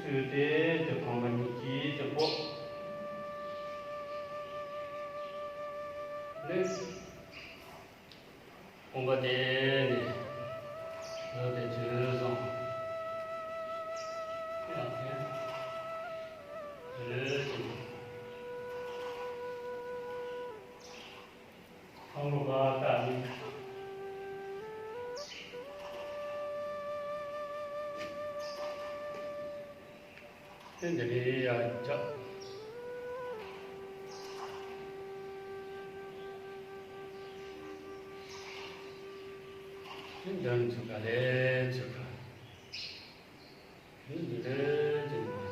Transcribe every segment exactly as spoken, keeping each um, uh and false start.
ཚུལ་དེ་དེ་གོམ་པ་གཉིས་ཀྱིས་དེ་སྤོ། ལེགས། གོམ་པ་དེ་ནས་བཟོ་དེ་ཚུལ་བཟང་། ཡང་དེ་ལས་ཀྱི་ཁང་པ་བ་ལྟ་ནི། དེ་འདི་ནས་ཡར་བཅག་དེ་འདི་ཚུགས་ཀ་ལས་ཚུགས་ཀ། དེ་འདི་ལས་ཀྱི་ནང་།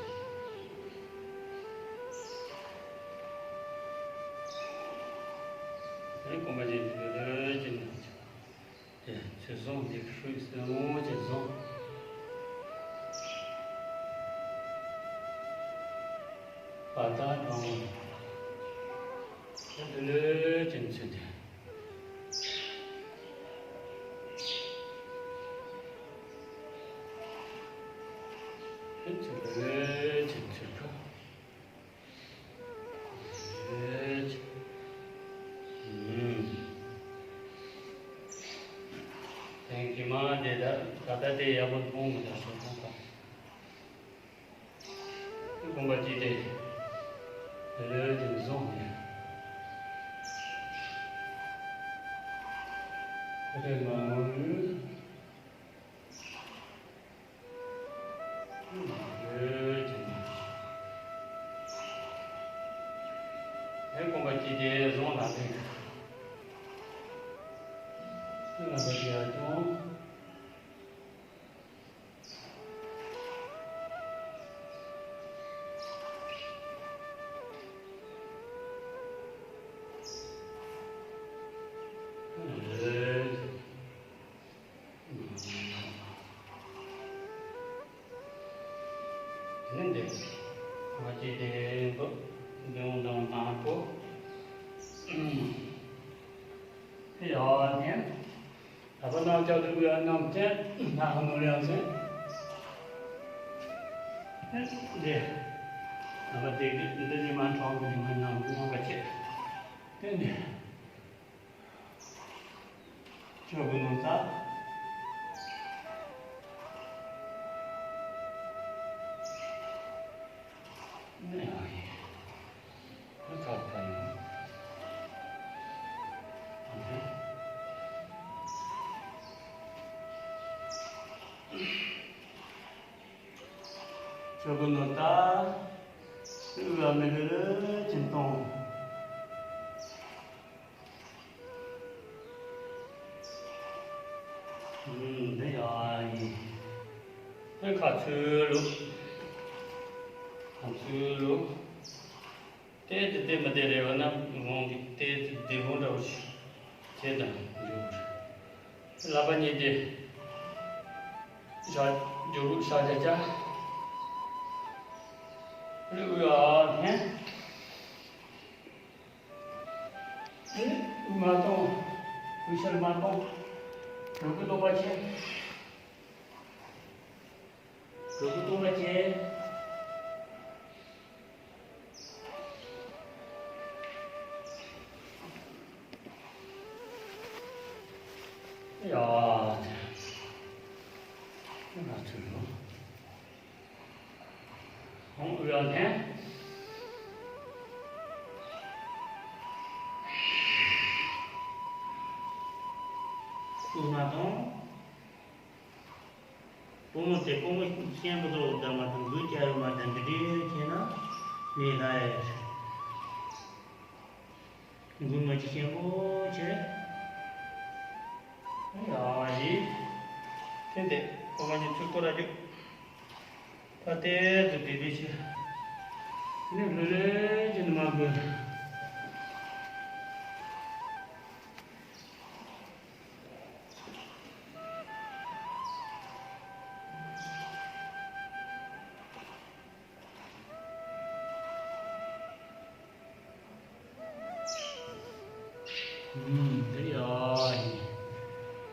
དེ་གོམ་པ་ཅན་འདི་ལས་ཀྱི་ནང་། དེ་ཚུལ་བཟང་འདི་ཧྲུག་སེ་མོ་ཅན་བཟང་། བ་དང་གྲོང་། དེ་འདི་ལས་ཀྱི་ཚུལ་དེ། དེ་ཚུལ་ལས་ཀྱི་ཚུལ་ཁ། དེང་གི་མ་དེ་ད་ད་ལྟ་དེ་ཡག་པོ་མཐོང་མི་ད་སོ་ཐོང་ད། དེ་གོམ་པ་གཅིག་དེ་དེ་ལས་དེ་བཟུང་ནས་ཁོ་དེ་མ་ངོ་ཡུལ། ཧེ་གོམ་པ་གཅིག་དེ་བཟུང་ལ་འདུག་ལ་འདུག་ཡ་ཅུང་། ནི་འདི་ང་ཅི་དེ་འདུག་འདི་འོང་དང་དང་པོ། ཡ་ནི་ད་པ་ནང་ཅག་ཏུ་གུ་ཡ་ནམ་ཅན་ན་ཧ་ནོ་རེ་ཡང་ཟེར། འདི་ད་པ་དེ་འདི་འདི་ཉི་མ་གྲོང་གི་ཉི་མ་ནང་ཉམས་པ་ཆེ། དེ་ནི། ཆོས་ཀུན་ནོར་ལྟ། ནི་ཡང་ཡིན། ནི་ཚར་ཚར་ཡིན། ཆོས་ཀུན་ནོར་ལྟ། དབུལ་བ་མི་ལུས་ལུས་ཀྱིན་གཏོང་། འདི་ཡང་ཡིན། དེ་ཁ་ཚུལ་ལུགས། ཁ་ཚུལ་ལུགས། དེ་དེ་དེ་མི་དེ་རེ་བ་ན་འོང་གི་དེ་དེ་བོ་འདྲ་བོ་ཞིག་དེ་དང་འཇུག་ལག་པ་གཉིས་དེ་ཞག་རྒྱུ་ལུགས་ཞག་བརྒྱ་བརྒྱ། རི་དབུས་ཨ་ནས། དབུས་མ་གཏོང་། དབུས་ཤར་མ་གཏོང་། གྲོད་ཁོག་གཏོང་བ་ཆེ། གྲོད་ཁོག་གཏོང་བ་ཆེ། ཡ། ང་ཚོས་ལོ། ཁོང་ཨུ་ཡ་ལྷན། ཨུ་མ་དང་། པུས་མོ་དེ་པུས་མོ་གཤིན་པོ་དང་འདྲ་མ་དང་འགུལ་སྐྱོད་ཡོད་མ་དང་འདི་འདྲའི་ཁྱེད་ན་མི་ལ་ཡ། འགུལ་མ་ཅི་ཆེན་པོ་བྱས། ཡ་ཡི། དེ་འདི་ཁོ་མ་ཉིད་ཚུར་སྐོར་ར་རྒྱུག་ད་ལྟའི་དུ་བདེ་བདེ་བྱས། ནི་ལྷོད་ལྷོད་ཀྱི་ནི་མ་དགོས། ཨུམ། དེ་ཡ་ཡིན།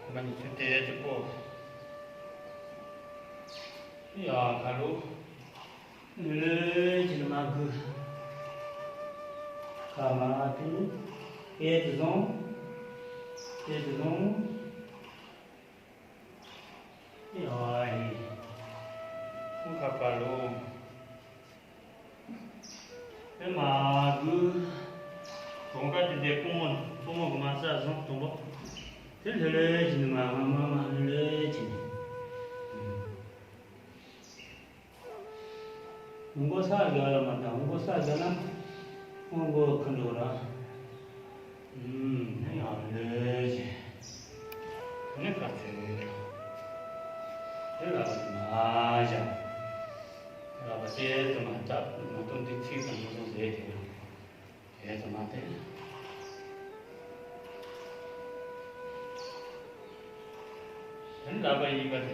ཁོ་མ་ཉིད་ཚུར་དེ་ཅིག་པོ། ཡ་ག་ལུ། ལུས་ལུས་ཀྱི་མ་གུ། ཁ་མ་ཐུ། ཨེ་ཏི་བཟུང་། ཨེ་ཏི་བཟུང་། ཡ་ཧི། ཁ་པ་ལོ། ཨེ་མ་གུ། གྲོང་ཁ་དེ་འདྲའི་སྤོ་མོ་སྤོ་མོ་གི་མ་ས་བཟུང་དང་པོ། དེ་ལྷོད་ལྷོད་བྱས་ནས་མ་མ་མ་མ་ལྷོད་ལྷོད་བྱས་ནས། མགོ་ས་རྒྱ་ལ་མ་དང་མགོ་ས་རྒྱ་ལ་མགོ་ཁུ་འགྲོ་ར། ཨུམ་ཡང་ལྷོད་བྱས། ནི་ཁ་ཚེ་དེ་ལ་མ་བཞག་ལ་བ་ཤེས་དུ་མ་བཏབ་མ་གཏོང་དུས་ཚིག་དང་མ་སོང་ཟེར་དེ་ཡང་། དེ་ཙམ་མ་དེ། དེ་ལ་བ་ཡིན་པ་དེ་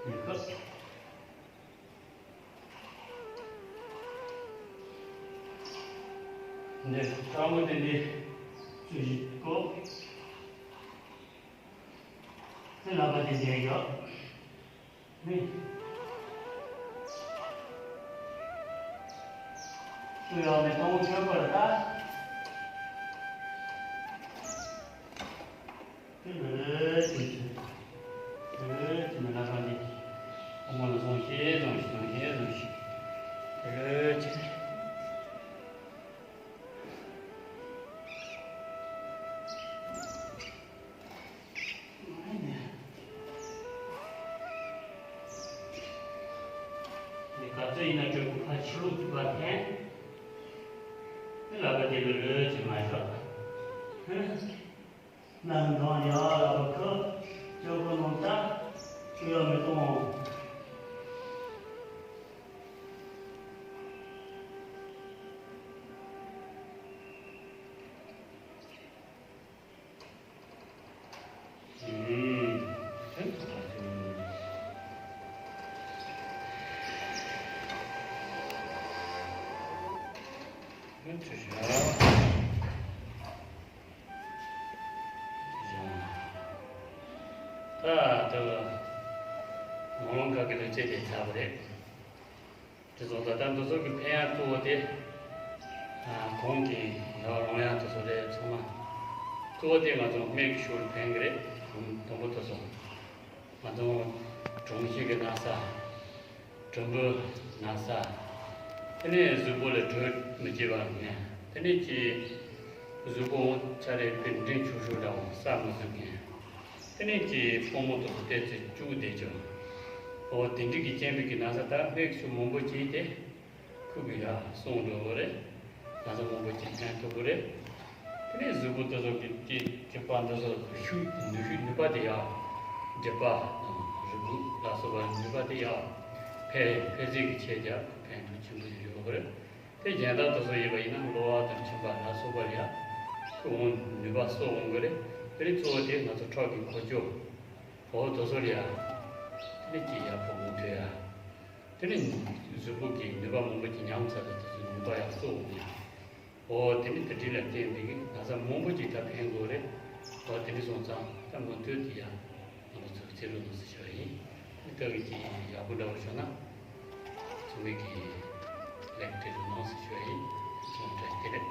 མི་ཁོ། འདི་ཁྲ་མོ་དེ་འདི་ཚུལ་བཞི་བཀོད། དེ་ལ་བ་དེ་འདི་ཡོད། ནི། ཚུལ་ཡོད་མེད་མཐོང་ཆོས་པར་ལྟ། དེ་ལས་ཅི་ཞིག་དེ་ལས་ཅི་མི་ལ་ཁ་ནི། ཨོ་མ་ལ་བཟུང་ཤེས་བཟུང་ཤེས་བཟུང་ཤེས་བཟུང་ཤེས། དེ་ལས་ཅི། འདི་ག་ཚོད་ཡིན་ན་སྤྲོད་དགོས་ཁ་ཕྱི་ལོགས་ཀྱི་བར་འཐེན། དེ་ལ་བ་དེ་ལ་ལོས་ཅི་མ་ཤོག་ནམ་དང་ཡང་ལ་བ་ཁོ་ཅོ་གོ་ནང་ལྟ་ཅི་ཡང་མི་གཏོང་། ད་ལྟ་ངོ་ལོང་ཁ་གི་ལུས་རྩལ་དེ་ཚར་བ་རེད། དེ་ཚོ་ད་ལྟ་འདི་ཚོ་གི་ཕན་ཡག་གཙོ་བོ་དེ། ཨ། གོང་གི་ཡང་རོང་ཡང་དེ་ཚོ་རེད་ཚང་མ། གཙོ་བོ་དེ་ང་ཚོ་སྨད་ཀྱི་ཤུགས་ལ་ཕན་གི་རེད། དང་པོ་དེ་ཚོ། ང་ཚོ་གྲོང་ཁྱེར་གི་ན་ཚ། གྲུམ་བུ་ན་ཚ། དེ་ནས་གཟུགས་པོ་ལ་དྲོད་མི་སྐྱེ་བ་ངན། དེ་ནས་ཀྱི་གཟུགས་པོ་ཆ་རེ་པའི་འབྲིང་ཆུང་ཤོས་འདྲ་བོ་ས་མི་གཟུགས་ངན། དེ་ནས་ཀྱི་ཕོ་མོ་དང་ཏོག་ཙམ་བཅུག་བསྡད་ཀྱང་། འོ་དེ་འདྲ་གི་རྐྱེན་པས་ཀྱི་ན་ཚ་ད་སྨད་ཀྱི་ཤུགས་མང་པོ་སྐྱེས་ཏེ། ཁུ་གི་ཡ་སོང་འགྲོ་གི་རེད། ན་ཚ་མང་པོ་ཅིག་ཕན་ཐོགས་གི་རེད། དེ་ནས་གཟུགས་པོ་དེ་ཚོ་གི་དེ་གྲིབ་པ་འདི་ཚོ་ཤུགས་ནུས་ཤུགས་ནུས་པ་དེ་ཡ། སྒྲིབ་པ་དང་རུས་ཁུག་ལ་སོགས་པ་ནུས་པ་དེ་ཡ། འཕེལ་འཕེལ་ཚད་ཀྱི་ཆེད་ཀྱི་ཕན་ཐོགས་ཆེན་པོ་ཞིག་ཡོད་གི་རེད། དེ་གཞན་དག་དེ་ཚོ་ཡིན་པ་ཡིན་ན་གློ་བ་དང་མཆིན་པ་ལ་སོགས་པ་ཡ། ཁུ་འོང་ནུས་པ་གསོ་འོང་གི་རེད། དེ་ནས་གཙོ་བོ་དེ་ང་ཚོ་ཁྲག་གི་འཁོར་སྐྱོད། འོ་དེ་ཚོ་ལ་ཡ། དེ་ནས་ཀྱི་ཡ་ཕོ་མོ་ཐོས་ཡ། དེ་ནས་གཟུགས་པོ་གི་ནུས་པ་མང་པོ་ཅིག་ཉམས་ཚར་ཏེ་དེ་ཚོ་ནུས་པ་ཡག་གསོ་འོང་ཡ། འོ་དེ་ནས་དེ་འདྲ་ལ་བརྟེན་ཏེ་གི་ན་ཚ་མང་པོ་ཅིག་ད་ཕན་དགོས་རེད། འོ་དེ་འདྲ་སོང་ཙང་ད་མུ་མཐུད་དེ་ཡ་ང་ཚོ་ཚོ་ཚེ་རུ་ནོ་སི་ཤོ་ཡིན། དེ་ལྟ་བུའི་ཅིག་ཡག་པོ་འདྲ་བོ་བྱུང་ན་ཚོ་མི་གི་ལེགས་དེ་རུ་ནོ་སི་ཤོ་ཡིན། ཚོང་འདྲ་དེ་རེད།